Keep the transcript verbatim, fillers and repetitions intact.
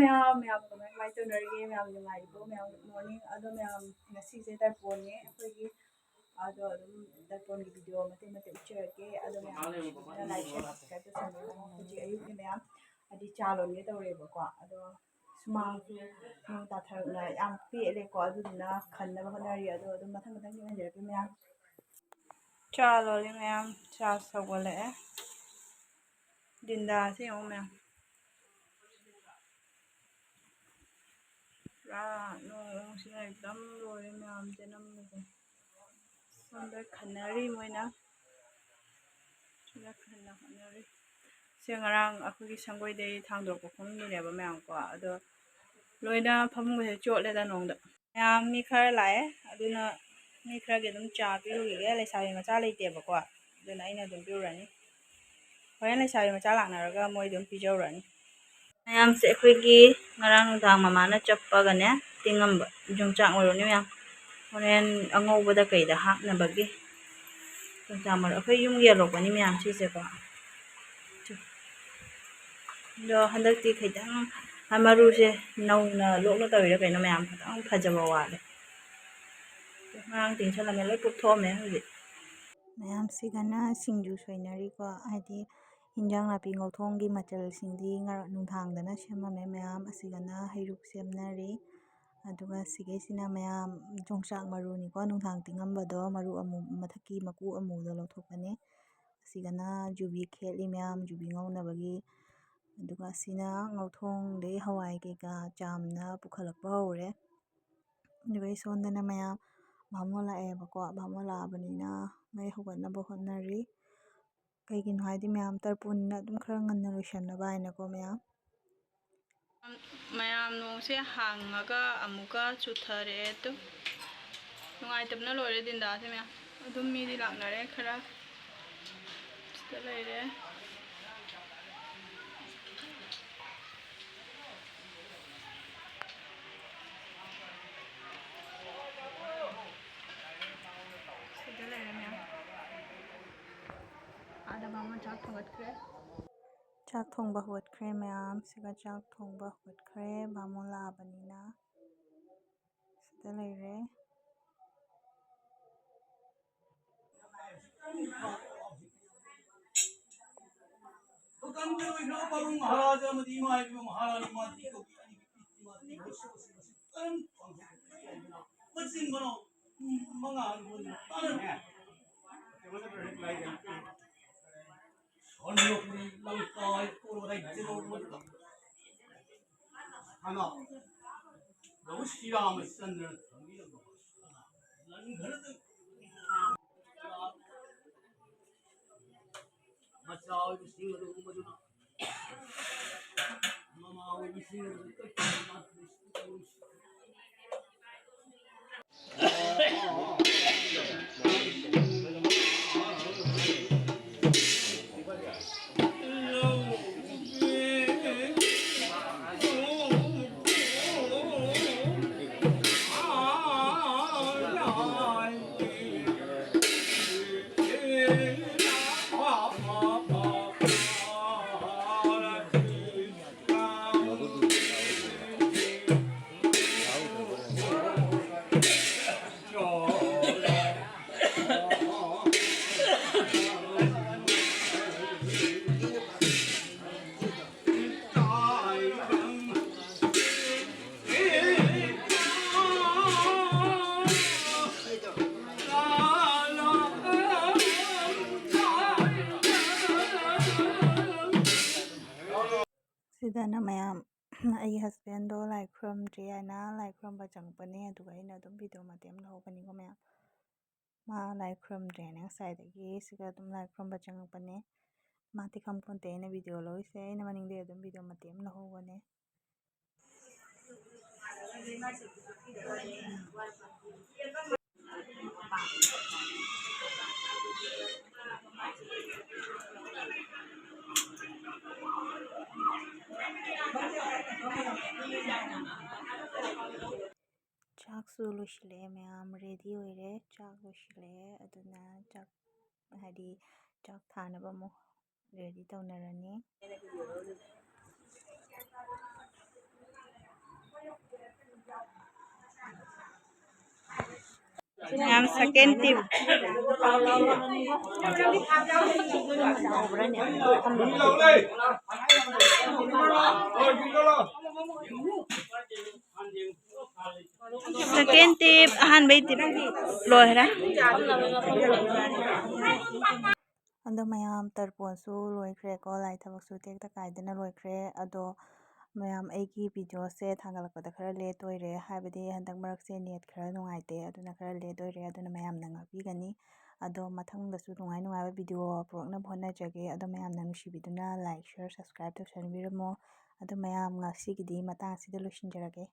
ꯃꯌꯥꯝ ꯃꯌꯥꯝ ꯀꯃꯥꯏ ꯀꯃꯥꯏ ꯇꯧꯅꯔꯤꯒꯦ? ꯃꯌꯥꯝ ꯅꯨꯡꯉꯥꯏꯔꯤꯕꯣ? ꯃꯌꯥꯝ ꯃꯣꯔꯅꯤꯡ ꯑꯗꯣ ꯃꯌꯥꯝ ꯉꯁꯤꯁꯦ ꯇꯔꯄꯣꯟꯅꯦ ꯑꯩꯈꯣꯏꯒꯤ꯫ ꯑꯗꯣ ꯑꯗꯨꯝ ꯇꯔꯄꯣꯟꯒꯤ ꯚꯤꯗꯤꯑꯣ ꯃꯇꯦꯛ ꯃꯇꯦꯛ ꯎꯠꯆꯔꯛꯀꯦ꯫ ꯑꯗꯣ ꯃꯌꯥꯝ ꯅꯨꯡꯁꯤꯕꯤꯗꯨꯅ ꯂꯥꯏꯛ ꯁꯤꯌꯔ ꯁꯕꯁꯀ꯭ꯔꯥꯏꯕ ꯇꯧꯁꯟꯕꯤꯔꯣ꯫ ꯍꯧꯖꯤꯛ ꯑꯌꯨꯛꯅꯦ ꯃꯌꯥꯝ, ꯍꯥꯏꯗꯤ ꯆꯥ ꯂꯣꯟꯒꯦ ꯇꯧꯔꯦꯕꯀꯣ꯫ ꯑꯗꯣ ꯁꯨꯃꯥꯡꯁꯨ ꯅꯣꯡ ꯇꯥꯊꯔꯛꯅ ꯌꯥꯝ ꯄꯦꯠꯂꯦꯀꯣ꯫ ꯑꯗꯨꯗꯨꯅ ꯈꯟꯅꯕ ꯍꯣꯠꯅꯔꯤ꯫ ꯑꯗꯣ ꯑꯗꯨꯝ ꯃꯊꯪ ꯃꯊꯪ ꯌꯦꯡꯍꯟꯖꯔꯛꯀꯦ ꯃꯌꯥꯝ꯫ ꯆꯥ ꯂꯣꯜꯂꯤ ꯃꯌꯥꯝ, ꯆꯥ ꯁꯧꯒꯠꯂꯛꯑꯦ꯫ ꯗꯤꯟꯗꯥꯁꯦ ꯌꯦꯡꯉꯣ ꯃꯌꯥꯝ꯫ ꯄꯨꯔꯥ ꯅꯣꯡꯁꯤꯅ ꯑꯦꯛꯗꯝ ꯂꯣꯏꯔꯦ ꯃꯌꯥꯝ ꯆꯦꯅꯝꯕꯁꯦ꯫ ꯁꯣꯝꯗ ꯈꯟꯅꯔꯤ ꯃꯣꯏꯅ꯫ ꯁꯤꯗ ꯈꯟꯅ ꯍꯣꯠꯅꯔꯤ꯫ ꯁꯦ ꯉꯔꯥꯡ ꯑꯩꯈꯣꯏꯒꯤ ꯁꯪꯒꯣꯏꯗꯩ ꯊꯥꯡꯗꯣꯔꯛꯄ ꯈꯣꯡꯒꯤꯅꯦꯕ ꯃꯌꯥꯝꯀꯣ꯫ ꯑꯗꯣ ꯂꯣꯏꯅ ꯐꯃꯨꯡꯒꯁꯦ ꯆꯣꯠꯂꯦꯗ ꯅꯣꯡꯗ꯫ ꯃꯌꯥꯝ ꯃꯤ ꯈꯔ ꯂꯥꯛꯑꯦ, ꯑꯗꯨꯅ ꯃꯤ ꯈꯔꯒꯤ ꯑꯗꯨꯝ ꯆꯥ ꯄꯤꯔꯨꯈꯤꯒꯦ꯫ ꯂꯩꯁꯥꯕꯤ ꯃꯆꯥ ꯂꯩꯇꯦꯕꯀꯣ, ꯑꯗꯨꯅ ꯑꯩꯅ ꯑꯗꯨꯝ ꯄꯤꯔꯨꯔꯅꯤ꯫ ꯍꯣꯔꯦꯟ ꯂꯩꯁꯥꯕꯤ ꯃꯆꯥ ꯂꯥꯛꯅꯔꯒ ꯃꯣꯏ ꯑꯗꯨꯝ ꯄꯤꯖꯧꯔꯅꯤ꯫ ꯃꯌꯥꯝꯁꯦ ꯑꯩꯈꯣꯏꯒꯤ ꯉꯔꯥꯡ ꯅꯨꯡꯗꯥꯡ ꯃꯃꯥꯅ ꯆꯞꯄꯒꯅꯦ, ꯇꯤꯡꯉꯝꯕ ꯌꯣꯡꯆꯥꯛ ꯃꯔꯨꯅꯤ ꯃꯌꯥꯝ꯫ ꯍꯣꯔꯦꯟ ꯑꯉꯧꯕꯗ ꯀꯩꯗ ꯍꯥꯞꯅꯕꯒꯤ ꯌꯣꯡꯆꯥꯛ ꯃꯔꯨ꯫ ꯑꯩꯈꯣꯏ ꯌꯨꯝꯒꯤ ꯌꯥꯜꯂꯛꯄꯅꯤ ꯃꯌꯥꯝ ꯁꯤꯁꯦꯀꯣ꯫ ꯑꯗꯣ ꯍꯟꯗꯛꯇꯤ ꯈꯤꯇꯪ ꯃꯔꯨꯁꯦ ꯅꯧꯅ ꯂꯣꯛꯅ ꯇꯧꯔꯤꯔꯥ ꯀꯩꯅꯣ ꯃꯌꯥꯝ, ꯈꯤꯇꯪ ꯐꯖꯕ ꯋꯥꯠꯂꯦ꯫ ꯉꯔꯥꯡ ꯇꯤꯡꯁꯜꯂꯝꯃꯦ, ꯂꯣꯏ ꯄꯨꯛꯊꯣꯛꯑꯝꯃꯦ ꯍꯧꯖꯤꯛ꯫ ꯃꯌꯥꯝꯁꯤꯒꯅ ꯁꯤꯡꯖꯨ ꯁꯣꯏꯅꯔꯤꯀꯣ, ꯍꯥꯏꯗꯤ ꯍꯤꯟꯖꯥꯡ ꯅꯥꯄꯤ ꯉꯧꯊꯣꯡꯒꯤ ꯃꯆꯜꯁꯤꯡꯗꯤ ꯉꯔꯥꯡ ꯅꯨꯡꯗꯥꯡꯗꯅ ꯁꯦꯝꯃꯝꯃꯦ ꯃꯌꯥꯝ꯫ ꯑꯁꯤꯒꯅ ꯍꯩꯔꯨꯛ ꯁꯦꯝꯅꯔꯤ꯫ ꯑꯗꯨꯒ ꯁꯤꯒꯩꯁꯤꯅ ꯃꯌꯥꯝ ꯌꯣꯡꯆꯥꯛ ꯃꯔꯨꯅꯤꯀꯣ, ꯅꯨꯡꯗꯥꯡ ꯇꯤꯡꯉꯝꯕꯗꯣ, ꯃꯔꯨ ꯑꯃꯨ-, ꯃꯊꯛꯀꯤ ꯃꯀꯨ ꯑꯃꯨꯕꯗꯣ ꯂꯧꯊꯣꯛꯄꯅꯦ꯫ ꯑꯁꯤꯒꯅ ꯌꯨꯕꯤ ꯈꯦꯠꯂꯤ ꯃꯌꯥꯝ, ꯌꯨꯕꯤ ꯉꯧꯅꯕꯒꯤ꯫ ꯑꯗꯨꯒ ꯑꯁꯤꯅ ꯉꯧꯊꯣꯡꯗꯒꯤ ꯍꯋꯥꯏ ꯀꯩꯀꯥ ꯆꯥꯝꯅ ꯄꯨꯈꯠꯂꯛꯄ ꯍꯧꯔꯦ꯫ ꯑꯗꯨꯒ ꯑꯩ ꯁꯣꯝꯗꯅ ꯃꯌꯥꯝ ꯕꯥꯃꯣꯟ ꯂꯥꯛꯑꯦꯕꯀꯣ, ꯕꯥꯃꯣꯟ ꯂꯥꯛꯑꯕꯅꯤꯅ ꯃꯩ ꯍꯧꯒꯠꯅꯕ ꯍꯣꯠꯅꯔꯤ꯫ ꯀꯩꯒꯤꯅꯣ ꯍꯥꯏꯗꯤ ꯃꯌꯥꯝ ꯇꯔꯄꯣꯟꯅꯤꯅ ꯑꯗꯨꯝ ꯈꯔ ꯉꯟꯅ ꯂꯣꯏꯁꯟꯅꯕ ꯍꯥꯏꯅꯀꯣ ꯃꯌꯥꯝ꯫ ꯃꯌꯥꯝ ꯅꯣꯡꯁꯦ ꯍꯥꯡꯉꯒ ꯑꯃꯨꯛꯀ ꯆꯨꯊꯔꯛꯑꯦ꯫ ꯑꯗꯨꯝ ꯅꯨꯡꯉꯥꯏꯇꯕꯅ ꯂꯣꯏꯔꯦ ꯗꯤꯟꯗꯥꯁꯦ ꯃꯌꯥꯝ꯫ ꯑꯗꯨꯝ ꯃꯤꯗꯤ ꯂꯥꯛꯅꯔꯦ ꯈꯔ꯫ ꯁꯤꯗ ꯂꯩꯔꯦ꯫ ꯁꯤꯗ ꯂꯩꯔꯦ ꯃꯌꯥꯝ꯫ ꯑꯥꯗ ꯃꯃꯥ ꯆꯥꯛ ꯊꯥꯡꯒꯠꯈ꯭ꯔꯦ꯫ ꯆꯥꯛ ꯊꯣꯡꯕ ꯍꯧꯒꯠꯈ꯭ꯔꯦ ꯃꯌꯥꯝ꯫ ꯁꯤꯒ ꯆꯥꯛ ꯊꯣꯡꯕ ꯍꯧꯒꯠꯈ꯭ꯔꯦ꯫ ꯕꯥꯃꯣꯟ ꯂꯥꯛꯑꯕꯅꯤꯅ ꯁꯤꯗ ꯂꯩꯔꯦ꯫ ꯃꯍꯥꯔꯥꯖ ꯑꯃꯗꯤ ꯏꯃꯥ ꯏꯕꯦꯝꯃ ꯃꯍꯥꯔꯥꯅꯤ ꯃꯥꯇꯤ ꯀꯧꯕꯤ ꯑꯅꯤꯒꯤ ꯄꯤꯇꯤ ꯃꯥꯇꯤ ꯃꯁꯤ ꯃꯁꯤ ꯀꯔꯝ ꯄꯥꯡꯊꯣꯛꯀꯅꯤ ꯍꯥꯏꯗꯅ ꯃꯆꯤꯟ ꯃꯅꯥꯎ ꯃꯉꯥ ꯂꯣꯟꯅ ꯇꯥꯟꯅꯔꯤ꯫ ꯁꯣꯟꯕꯄꯨꯔꯤ ꯂꯪꯀꯥ ꯀꯣꯔꯣ ꯔꯥꯖ꯭ꯌ ꯂꯣꯝꯗ ꯁꯅꯥ ꯄ꯭ꯔꯚꯨ ꯁ꯭ꯔꯤ ꯔꯥꯃꯆꯟꯗ꯭ꯔꯅ ꯊꯝꯕꯤꯔꯝꯕ ꯁꯅꯥ ꯂꯪꯈꯔꯗ ꯃꯆꯥ ꯑꯣꯏꯕꯁꯤꯡ ꯑꯗꯨꯒꯨꯝꯕꯗꯨꯅ ꯃꯃꯥ ꯑꯣꯏꯕꯁꯤꯡ ꯑꯗꯨ ꯀꯔꯤ ꯁꯤꯗꯅ ꯃꯌꯥꯝ ꯑꯩꯒꯤ ꯍꯁꯕꯦꯟꯗꯣ ꯂꯥꯏ ꯈꯨꯔꯨꯝꯗ꯭ꯔꯤ ꯍꯥꯏꯅ ꯂꯥꯏ ꯈꯨꯔꯨꯝꯕ ꯆꯪꯉꯛꯄꯅꯦ꯫ ꯑꯗꯨꯒ ꯑꯩꯅ ꯑꯗꯨꯝ ꯚꯤꯗꯤꯑꯣ ꯃꯇꯦꯛ ꯑꯃ ꯂꯧꯍꯧꯕꯅꯤꯀꯣ ꯃꯌꯥꯝ꯫ ꯃꯥ ꯂꯥꯏ ꯈꯨꯔꯨꯝꯗ꯭ꯔꯦꯅ ꯉꯁꯥꯏꯗꯒꯤ ꯁꯤꯒ ꯑꯗꯨꯝ ꯂꯥꯏ ꯈꯨꯔꯨꯝꯕ ꯆꯪꯉꯛꯄꯅꯦ꯫ ꯃꯥꯗꯤ ꯈꯪꯄꯣꯟꯇꯦ ꯑꯩꯅ ꯚꯤꯗꯤꯑꯣ ꯂꯧꯔꯤꯁꯦ꯫ ꯑꯩꯅ ꯃꯅꯤꯡꯗꯩ ꯑꯗꯨꯝ ꯚꯤꯗꯤꯑꯣ ꯃꯇꯦꯛ ꯑꯃ ꯂꯧꯍꯧꯕꯅꯦ꯫ ꯆꯥꯛꯁꯨ ꯂꯣꯏꯁꯤꯜꯂꯛꯑꯦ ꯃꯌꯥꯝ, ꯔꯦꯗꯤ ꯑꯣꯏꯔꯦ꯫ ꯆꯥꯛ ꯂꯣꯏꯁꯤꯜꯂꯛꯑꯦ꯫ ꯑꯗꯨꯅ ꯆꯥꯛ, ꯍꯥꯏꯗꯤ ꯆꯥꯛ ꯊꯥꯅꯕ ꯑꯃꯨꯛ ꯔꯦꯗꯤ ꯇꯧꯅꯔꯅꯤ꯫ ꯃꯌꯥꯝ ꯁꯦꯀꯦꯟ ꯇꯤꯞ꯫ ꯁꯦꯀꯦꯟ ꯇꯤꯞ, ꯑꯍꯥꯟꯕꯩ ꯇꯤꯞ ꯂꯣꯏꯈ꯭ꯔꯦ꯫ ꯑꯗꯣ ꯃꯌꯥꯝ, ꯇꯔꯄꯣꯟꯁꯨ ꯂꯣꯏꯈ꯭ꯔꯦꯀꯣ, ꯂꯥꯏ ꯊꯕꯛꯁꯨ ꯇꯦꯛꯇ ꯀꯥꯏꯗꯅ ꯂꯣꯏꯈ꯭ꯔꯦ꯫ ꯑꯗꯣ ꯃꯌꯥꯝ, ꯑꯩꯒꯤ ꯚꯤꯗꯤꯑꯣꯁꯦ ꯊꯥꯒꯠꯂꯛꯄꯗ ꯈꯔ ꯂꯦꯠ ꯑꯣꯏꯔꯦ, ꯍꯥꯏꯕꯗꯤ ꯍꯟꯗꯛ ꯃꯔꯛꯁꯦ ꯅꯦꯠ ꯈꯔ ꯅꯨꯡꯉꯥꯏꯇꯦ, ꯑꯗꯨꯅ ꯈꯔ ꯂꯦꯠ ꯑꯣꯏꯔꯦ꯫ ꯑꯗꯨꯅ ꯃꯌꯥꯝꯅ ꯉꯥꯛꯄꯤꯒꯅꯤ꯫ ꯑꯗꯣ ꯃꯊꯪꯗꯁꯨ ꯅꯨꯡꯉꯥꯏ ꯅꯨꯡꯉꯥꯏꯕ ꯚꯤꯗꯤꯑꯣ ꯄꯨꯔꯛꯅꯕ ꯍꯣꯠꯅꯖꯒꯦ꯫ ꯑꯗꯣ ꯃꯌꯥꯝꯅ ꯅꯨꯡꯁꯤꯕꯤꯗꯨꯅ ꯂꯥꯏꯛ, ꯁꯤꯌꯔ, ꯁꯕꯁꯀ꯭ꯔꯥꯏꯕ ꯇꯧꯁꯟꯕꯤꯔꯝꯃꯣ꯫ ꯑꯗꯣ ꯃꯌꯥꯝ, ꯉꯁꯤꯒꯤꯗꯤ ꯃꯇꯥꯡ ꯑꯁꯤꯗ ꯂꯣꯏꯁꯤꯟꯖꯔꯒꯦ꯫